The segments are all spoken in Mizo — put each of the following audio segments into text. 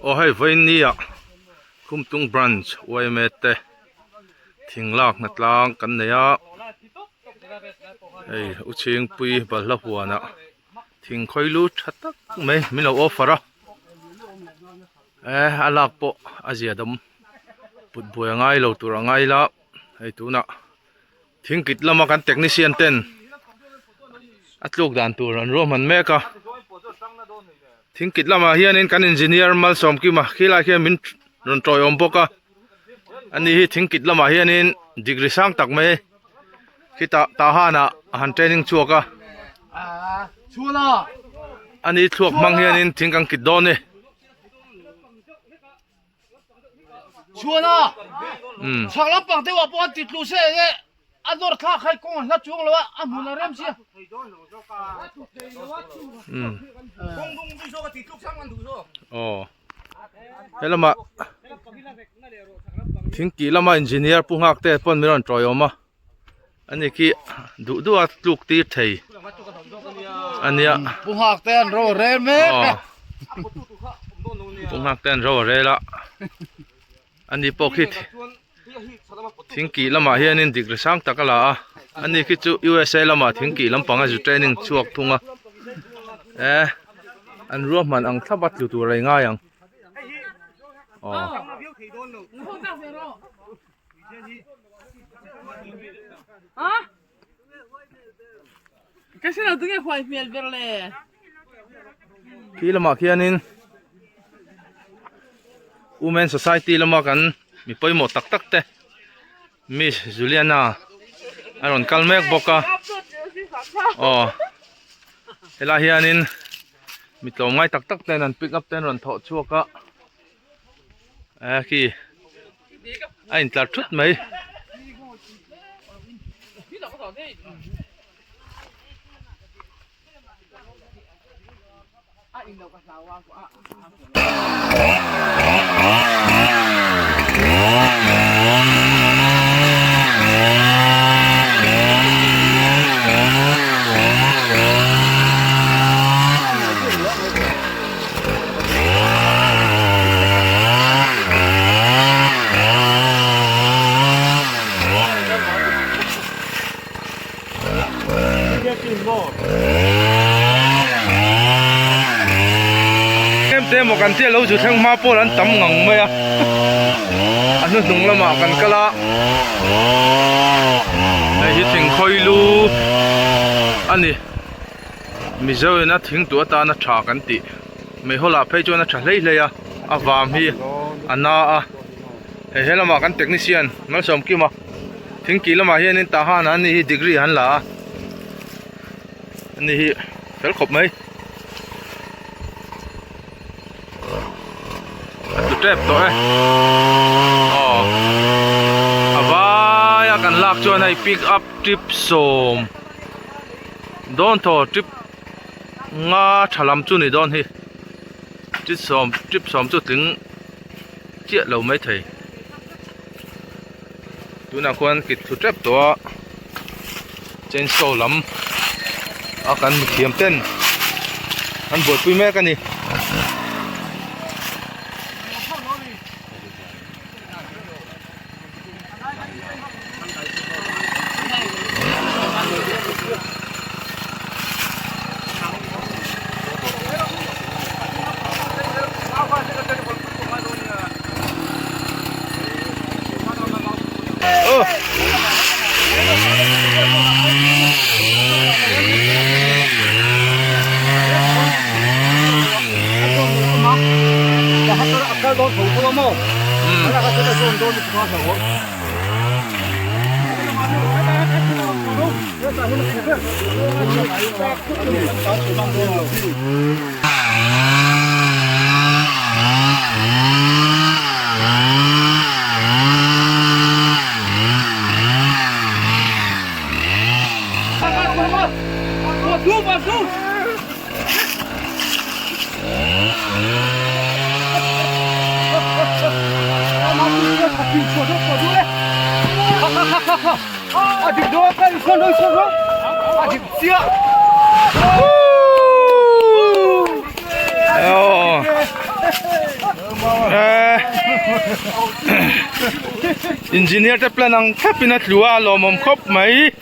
Aw hei vawinia Khumtung Branch yma te thing lak hna tlang kan nei a hei u Chhingpui balhla huanah thing khawi lu tha tak mai min lo offer a eh a lak pawh a zia dam put buai a ngai lo tur a ngai la hei tunah. Thingkit lama kan technician ten a tluk dan tur an ruahman mek a thingkit lamah hianin kan engineer Malsawmkima khilai khian min rawn tawiawm bawk a ani hi thingkit lamah hianin degree sang tak mai khitah Tahan-ah a han training chhuak a ani thluak hmang hianin thing kan kit dawn a ni. Chhuana chhak lampang deuh ah pawh an ti tlu se enge a nawr thlak hai kawng a hla chuang lo a a hmun a rem sia. Aw helama thingkih lama engineer pu nghak te pawn min rawn tawiawm a ani khi duh duh a tluk tir thei ania pu nghak te an ro a rel mek a pu nghak te an ro a rel a ani pawh khi thingkih lamah hianin degree sang tak a la a ani khi chu USA lamah thingkih lampang a zu training chhuak thung a eh an ruahman ang thlap a tlu tur a ingai ang aw. Khi lamah khianin Women Society lama kan mi pawimawh tak tak te Miss Juliana a rawn kal mek bawk a aw helai hianin mi tlawmngai tak tak ten an pick up te an rawn thawh chhuak a eh khi. a intlar thut mai Em te emaw kan tia lo zu thleng hma pawl an tam ngang mai a a hnuhnung lamah kan kal a hei hi thingkhawi lu a ni. Mizo in a thing tuah atana tha kan tih meihawl ah phei chuan a tha hlei hlei a a vam hi a na a hei he lamah kan technician Malsawmkima thingkih lamah hianin tah han an ni hi degree an la a ani hi fel khawp mai a tlu tep tawh e aw a vaia kan lak chuan hei pick up trip sawm. Dawn thaw trip nga tha lam chu ni dawn hi trip sawm trip sawm chu tling chiah lo mai thei tunah khuan kit thu tep tawh a chainsaw lam a kan mithiam ten an buaipui mek a ni. Engineer te plan ang thlap in a tlu a lawmawm khawp mai.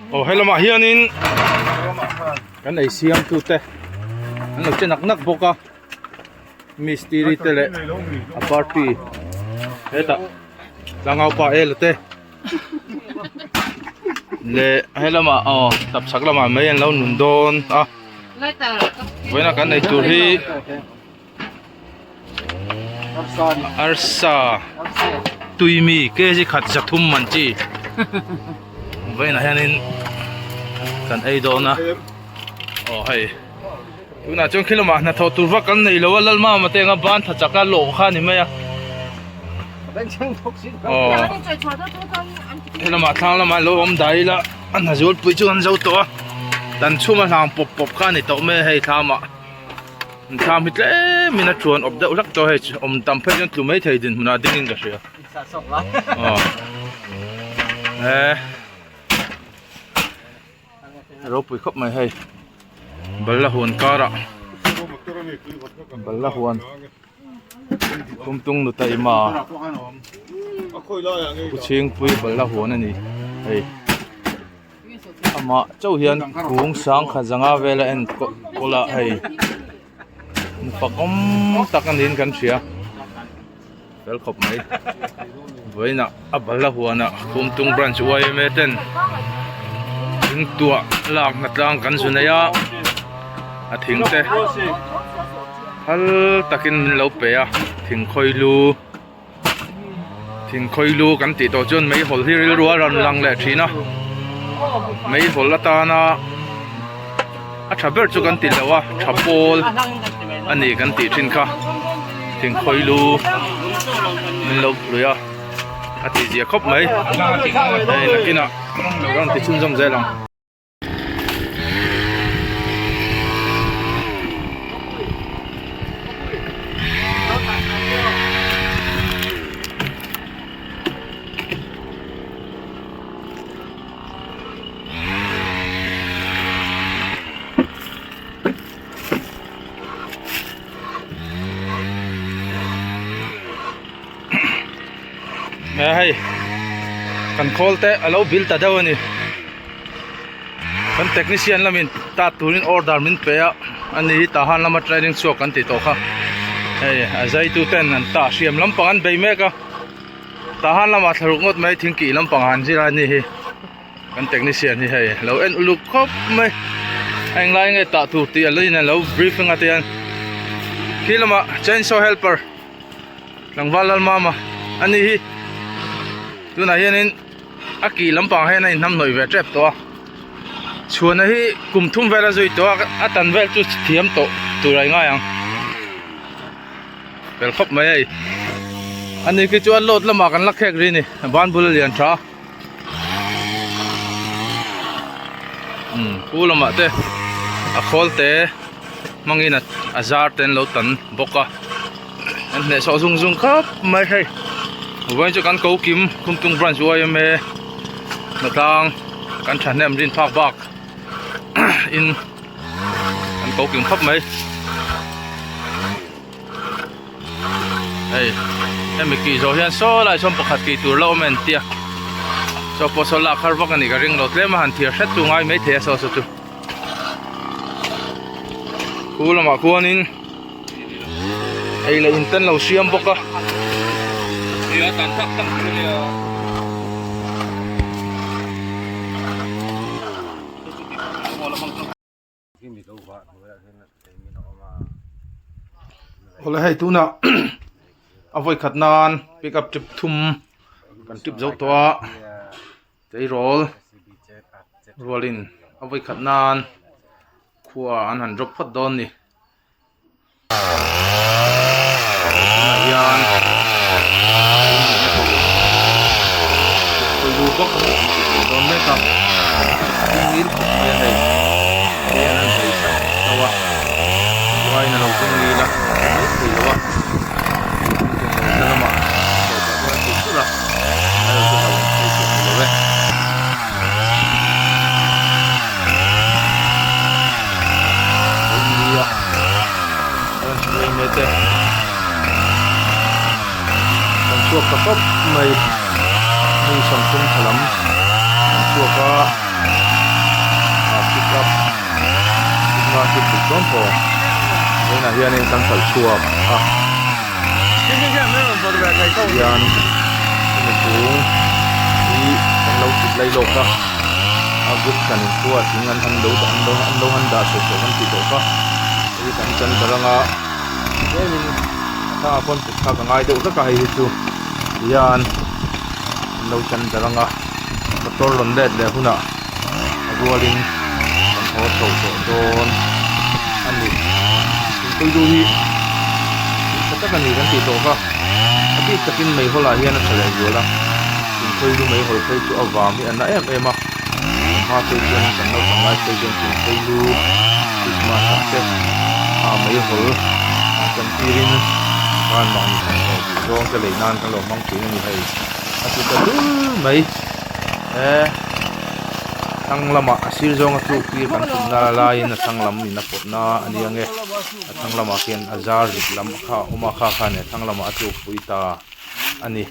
Aw helamah hianin kan ei siam tu te an lo che nak nak bawk a mistiri te leh a party hetah tlangau pa ela te leh helamah aw tapchhak lamah mai an lo nun dawn a vawiin a kan ei tur hi. Arsa tuimi kg khat zathum man chi vawiinah hianin kan ei dawn a aw hei tunah chuan khi lamah hnathawh tur vak kan nei lo a Lalmama te anga ban tha chak a lawh kha a ni mai a aw helamah thlang lamah lo awm dah ila a hna zualpui chu an zo tawh a dan chhuma hlang pawp pawp kha a ni tawh mai a hei thlamah. Thlam hi tlem in a chuan awp deuh hlak tawh hei awm tam phei chuan tlu mai thei dinhmunah ding in ka hria aw he ropui khawp mai hei balla huan karah balla huan tumtung nu taima pu chhingpui balla huan a ni hei. Amah chauh hian kung sang khat zanga vel a en kawl a hei fakawm tak a niin kan hria fel khawp mai vawiinah a bal a huanah Khumtung branch yma ten thing tuah lak hna tlang kan zu nei a a thing te phal takin min lo pe a thing khawi lu. Thingkhawi lu kan tih tawh chuan meihawl hi rilru a rawn lang leh thin a meihawl atana a tha ber chu kan ti lo a tha pawl a ni kan tih thin kha thingkhawi lu min lo hlui a a tih zia khawp mai hei nakinah rawn ti chhunzawm zel ang. hei kan khawl te a lo bil ta deuh a ni kan technician lamin tat turin order min pe a ani hi tahan lama training chhuak kan tih tawh kha hei a zai tu ten an tah hriam lampang an bei mek a tahan lamah thlaruk ngawt mai thingkih lampang ah an zir a ni hi. Kan technician hi hei lo en uluk khawp mai a englai nge tah tur tih a lo in a lo briefing a te hian khi lamah chainsaw helper tlangval lalmama a ni hi tunah hianin a kih lampang hian a inhnamhnawih ve tep tawh a chhuana hi kum thum vel a zui tawh a a tan vel chu thiam tawh tur a ingai ang fel khawp mai hei ani khi chu a load lamah kan la khek ri a ni ban bul a lian tha a. Umm pu lamah te a khawl te hmangin a zar te an lo tan bawk a an hneh sawh zung zung khawp mai hei vawiin chu kan ko kim Khumtung branch yma hnatlang kan thahnem rin phak bak in an ko kim khawp mai. Hei hemi kih zawh hian saw lai sawn pakhat kih tur la awm en tia chaw pawh saw lak har vak a nih ka ring lo tlem a han thiar hret chu ngai maithei a saw saw chu khu lamah khuanin ei leh in ten lo siam bawk a. Awle hei tunah a vawi khat nan pick up trip thum kan trip zo tawh a tleirawl rualin a vawi khat nan khua an han drop phawt dawn a ni. Tunah hian khawi lu bawk an dawn mek a a ngil khawp mai a hei hian an bei sak deuh a uain a lo ding ngil a a ti mai thei lo a na lamah tawpah chuan a tlu thurh a amaherawhchu hlauhawm phei chu a ni lo e. Kan chhuak ta khawp mai mi 30 thla lam kan chhuak a ah pick up nga chu put dawn tawh vawiinah hianin kan khalh chhuak a hian hemi chung hi kan lo chhit lai lawk a a group hran in khua thing an han lo an lo an lo han dah chho tawh kan tih tawh kha hei hi kan chan ber anga tlemin a thangah khawn put thlak a ngai deuh hlek a hei hi chu tihian an lo chan ber anga motor rawn let leh hunah a rualin kan haw chho tawh dawn a ni thingpui lu hi tha tak a ni kan tih tawh kha a bik takin meihawl ah hian a tha leh zual a thingpui lu meihawl phei chu a vam hi a na em em a a hma phei chuan kan naupang lai phei chuan thingpui lu christmas ah te a meihawl ah chan tirin khan mahni thawmhnaw duh zawng te lei nan kan lo hmang thin a ni hei a ti ta dul mai. He thlang lamah a sir zawnga tluk tir kan tum na laiin a thlang lam in a pawt na a ni ange a thlang lamah khian a zar rit lam kha a awm a kha khan a thlang lamah a tluk pui ta a ni.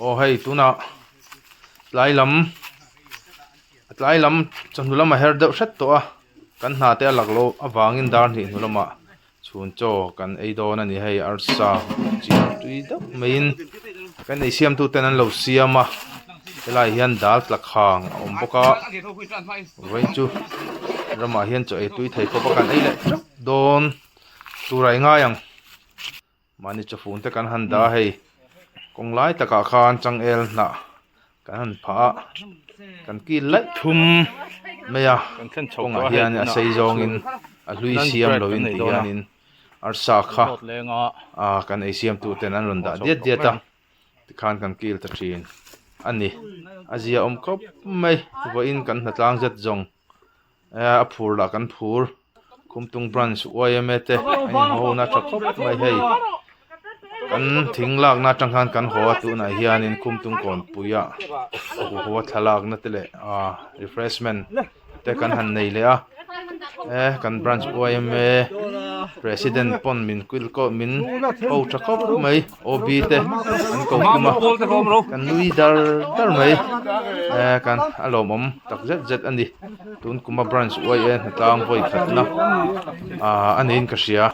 Aw hei tunah tlai lam a tlai lam chawhnu lam a her deuh hret tawh a kan hna te a lak loh avangin dar hnih hnu lamah Chhun chaw kan ei dawn a ni hei arsa chian tui deuh maiin kan ei siam tu ten an lo siam a helai hian dal tla khang a awm bawk a vawiin chu ramah hian chaw ei tui thei khawp a kan ei leh teuh dawn tur a i ngai ang mahni chawfun te kan han dah a hei kawng lai takah khan changel hnah Kan han phah a, kan kil laih thum mai a, kawngah hian a sei zawngin a hlui siam lovin ti hianin arsa kha ah kan ei siam tu ten an rawn dah diat diat a, tikhan kan kil ta thin a ni. A zia awm khawp mai, vawiin kan hnatlang zet zawng a phur lah kan phur Khumtung branch yma te an inhawhna tha khawp mai hei kan thing lakna atang khan kan haw a tunah hianin Khumtung kawnpui ah huho a thlalakna te leh ah refreshment te kan han nei leh a e kan branch yma. President pawn min kuil kawh min ko tha khawp mai OB te an ko khum a kan nui dar dar mai eh kan a lawmawm tak zet zet a ni tun kuma branch YA hnatlang vawi khatna ah a niin ka hria.